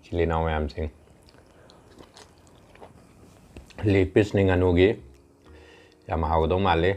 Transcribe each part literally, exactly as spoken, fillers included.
ꯏꯆꯤꯜ ꯏꯅꯥꯎ ꯃꯌꯥꯝꯁꯤꯡ, ꯂꯦꯒ ꯄꯤꯁꯅꯤ ꯉꯥꯅꯨꯒꯤ꯫ ꯌꯥꯝ ꯍꯥꯎꯒꯗꯧ ꯃꯥꯜꯂꯤ꯫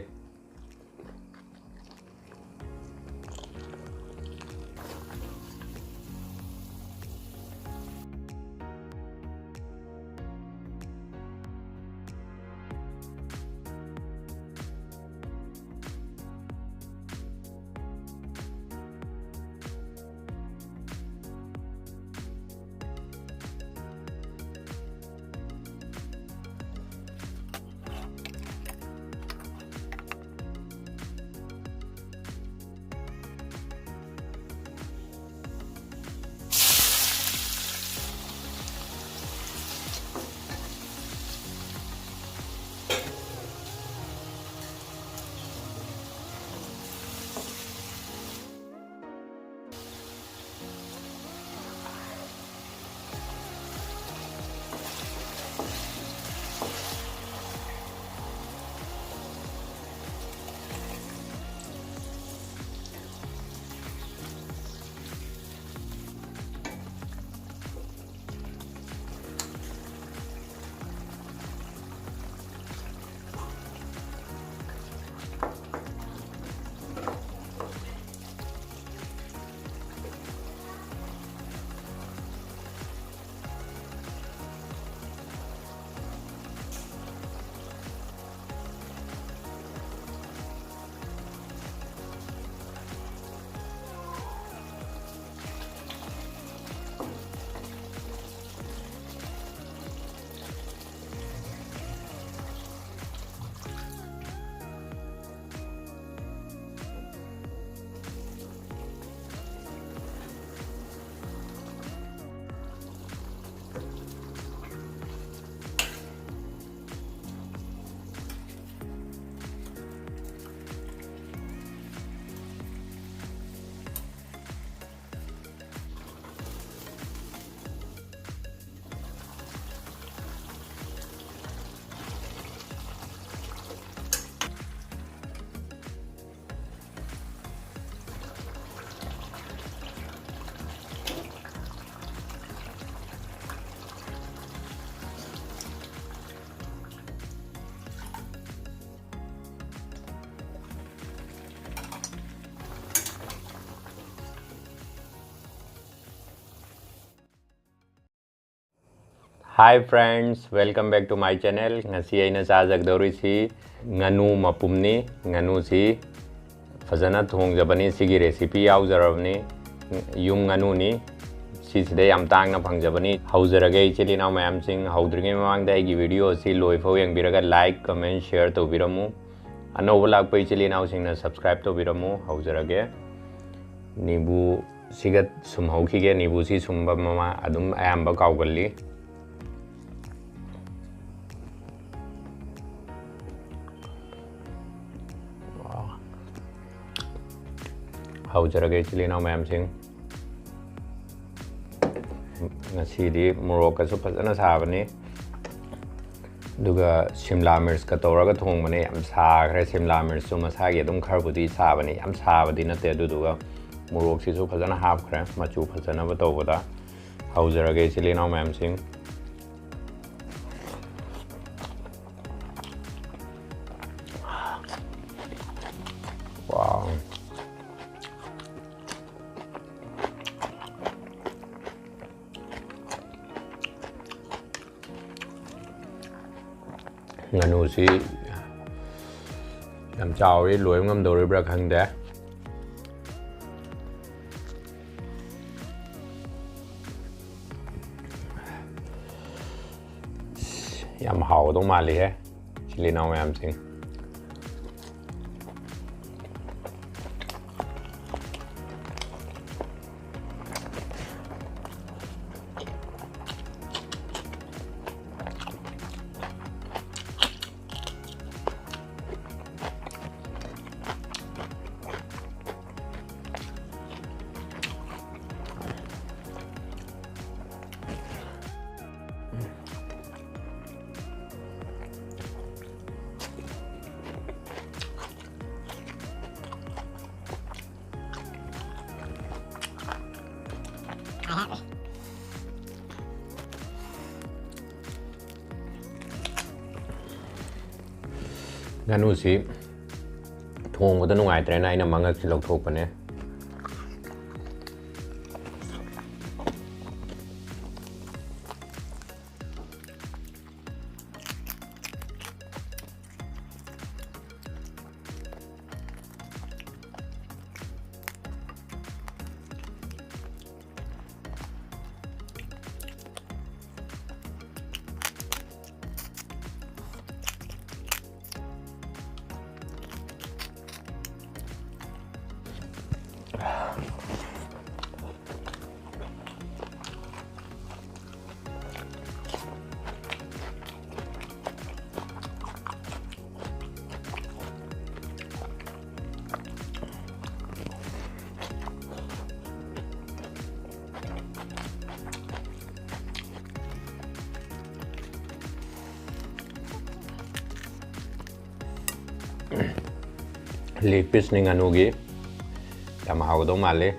Hi friends, welcome back to my channel. ꯉꯁꯤ ꯑꯩꯅ ꯆꯥꯖꯒꯗꯧꯔꯤꯁꯤ ꯉꯥꯅꯨ ꯃꯄꯨꯝꯅꯤ꯫ ꯉꯥꯅꯨꯁꯤ ꯐꯖꯅ ꯊꯣꯡꯖꯕꯅꯤ꯫ ꯁꯤꯒꯤ recipe ꯌꯥꯎꯖꯔꯕꯅꯤ꯫ ꯌꯨꯝ ꯉꯥꯅꯨꯅꯤ꯫ ꯁꯤꯁꯤꯗ ꯌꯥꯝ ꯇꯥꯡꯅ ꯐꯪꯖꯕꯅꯤ꯫ ꯍꯧꯖꯔꯒꯦ ꯏꯆꯤꯜ ꯏꯅꯥꯎ ꯃꯌꯥꯝꯁꯤꯡ꯫ ꯍꯧꯗ꯭ꯔꯤꯉꯩ ꯃꯃꯥꯡꯗ ꯑꯩꯒꯤ video ꯑꯁꯤ ꯂꯣꯏꯐꯥꯎ ꯌꯦꯡꯕꯤꯔꯒ like, comment, share ꯇꯧꯕꯤꯔꯝꯃꯨ꯫ ꯑꯅꯧꯕ ꯂꯥꯛꯄ ꯏꯆꯤꯜ ꯏꯅꯥꯎꯁꯤꯡꯅ subscribe ꯇꯧꯕꯤꯔꯝꯃꯨ꯫ ꯍꯧꯖꯔꯒꯦ꯫ ꯅꯤꯕꯨꯁꯤꯒ ꯁꯨꯝꯍꯧꯈꯤꯒꯦ꯫ ꯅꯤꯕꯨꯁꯤ ꯁꯨꯝꯕ ꯃꯃꯥ ꯑꯗꯨꯝ ꯑꯌꯥꯝꯕ ꯀꯥꯎꯒꯜꯂꯤ꯫ ꯍꯧꯖꯔꯒꯦ ꯏꯆꯤꯜ ꯏꯅꯥꯎ ꯃꯌꯥꯝꯁꯤꯡ꯫ ꯉꯁꯤꯗꯤ ꯃꯣꯔꯣꯛꯀꯁꯨ ꯐꯖꯅ ꯁꯥꯕꯅꯤ꯫ ꯑꯗꯨꯒ ꯁꯤꯝꯂꯥ ꯃꯤꯔꯆꯀ ꯇꯧꯔꯒ ꯊꯣꯡꯕꯅꯦ꯫ ꯌꯥꯝ ꯁꯥꯈ꯭ꯔꯦ꯫ ꯁꯤꯝꯂꯥ ꯃꯤꯔꯆꯁꯨ ꯃꯁꯥꯒꯤ ꯑꯗꯨꯝ ꯈꯔꯕꯨꯗꯤ ꯁꯥꯕꯅꯤ꯫ ꯌꯥꯝ ꯁꯥꯕꯗꯤ ꯅꯠꯇꯦ꯫ ꯑꯗꯨꯗꯨꯒ ꯃꯣꯔꯣꯛꯁꯤꯁꯨ ꯐꯖꯅ ꯍꯥꯞꯈ꯭ꯔꯦ ꯃꯆꯨ ꯐꯖꯅꯕ ꯇꯧꯕꯗ꯫ ꯍꯧꯖꯔꯒꯦ ꯏꯆꯤꯜ ꯏꯅꯥꯎ ꯃꯌꯥꯝꯁꯤꯡ꯫ Wow. ꯉꯥꯅꯨꯁꯤ ꯌꯥꯝ ꯆꯥꯎꯋꯤ, ꯂꯣꯏꯕ ꯉꯝꯗꯧꯔꯤꯕ꯭ꯔꯥ ꯈꯪꯗꯦ꯫ ꯌꯥꯝ ꯍꯥꯎꯒꯗꯧ ꯃꯥꯜꯂꯤꯍꯦ, ꯏꯆꯤꯜ ꯏꯅꯥꯎ ꯃꯌꯥꯝꯁꯤꯡ꯫ ꯉꯥꯅꯨꯁꯤ ꯊꯣꯡꯕꯗ ꯅꯨꯡꯉꯥꯏꯇ꯭ꯔꯦꯅ ꯑꯩꯅ ꯃꯉꯛꯁꯤ ꯂꯧꯊꯣꯛꯄꯅꯦ꯫ ꯂꯦꯒ ꯄꯤꯁꯅꯤ ꯉꯥꯅꯨꯒꯤ꯫ ꯌꯥꯝ ꯍꯥꯎꯒꯗꯧ ꯃꯥꯜꯂꯤ꯫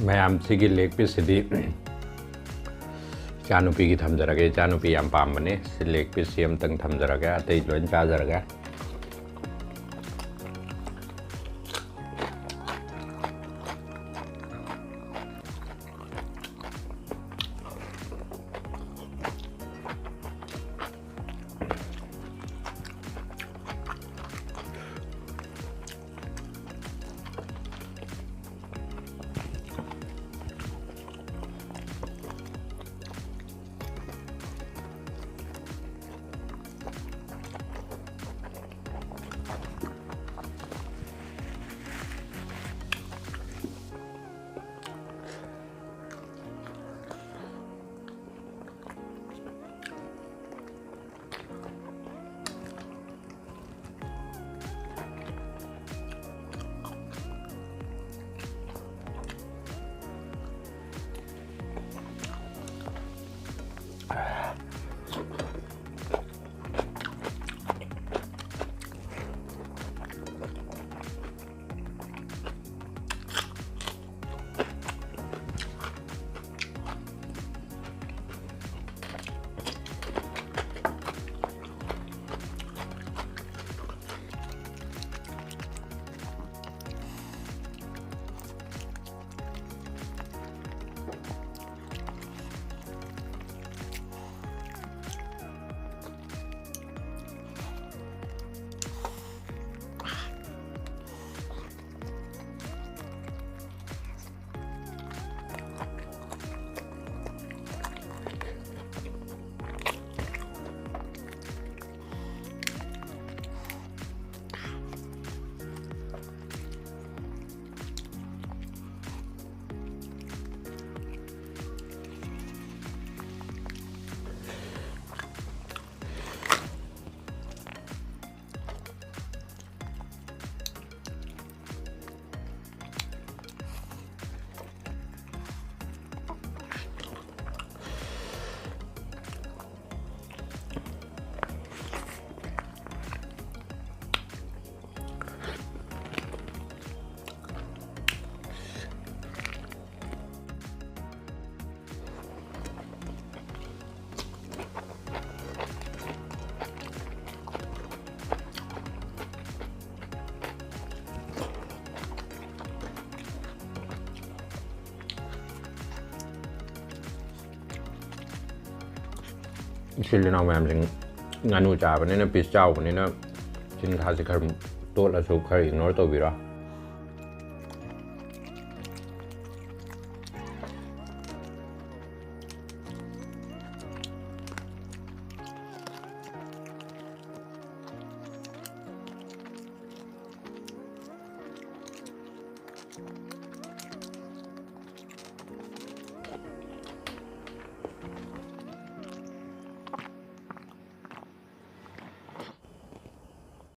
ꯃꯌꯥꯝ, ꯁꯤꯒꯤ ꯂꯦꯒ ꯄꯤꯁꯁꯤꯗꯤ ꯏꯆꯥꯅꯨꯄꯤꯒꯤ ꯊꯝꯖꯔꯒꯦ꯫ ꯏꯆꯥꯅꯨꯄꯤ ꯌꯥꯝ ꯄꯥꯝꯕꯅꯦ꯫ ꯁꯤ ꯂꯦꯒ ꯄꯤꯁꯁꯤ ꯑꯝꯇꯪ ꯊꯝꯖꯔꯒꯦ, ꯑꯇꯩ ꯂꯣꯏ ꯆꯥꯖꯔꯒꯦ꯫ ꯏꯆꯤꯜ ꯏꯅꯥꯎ ꯃꯌꯥꯝꯁꯤꯡ ꯉꯥꯅꯨ ꯆꯥꯕꯅꯤꯅ, ꯄꯤꯁ ꯆꯥꯎꯕꯅꯤꯅ ꯆꯤꯟ ꯈꯥꯁꯦ ꯈꯔ ꯇꯣꯠꯂꯁꯨ ꯈꯔ ꯏꯒꯅꯣꯔ ꯇꯧꯕꯤꯔꯣ꯫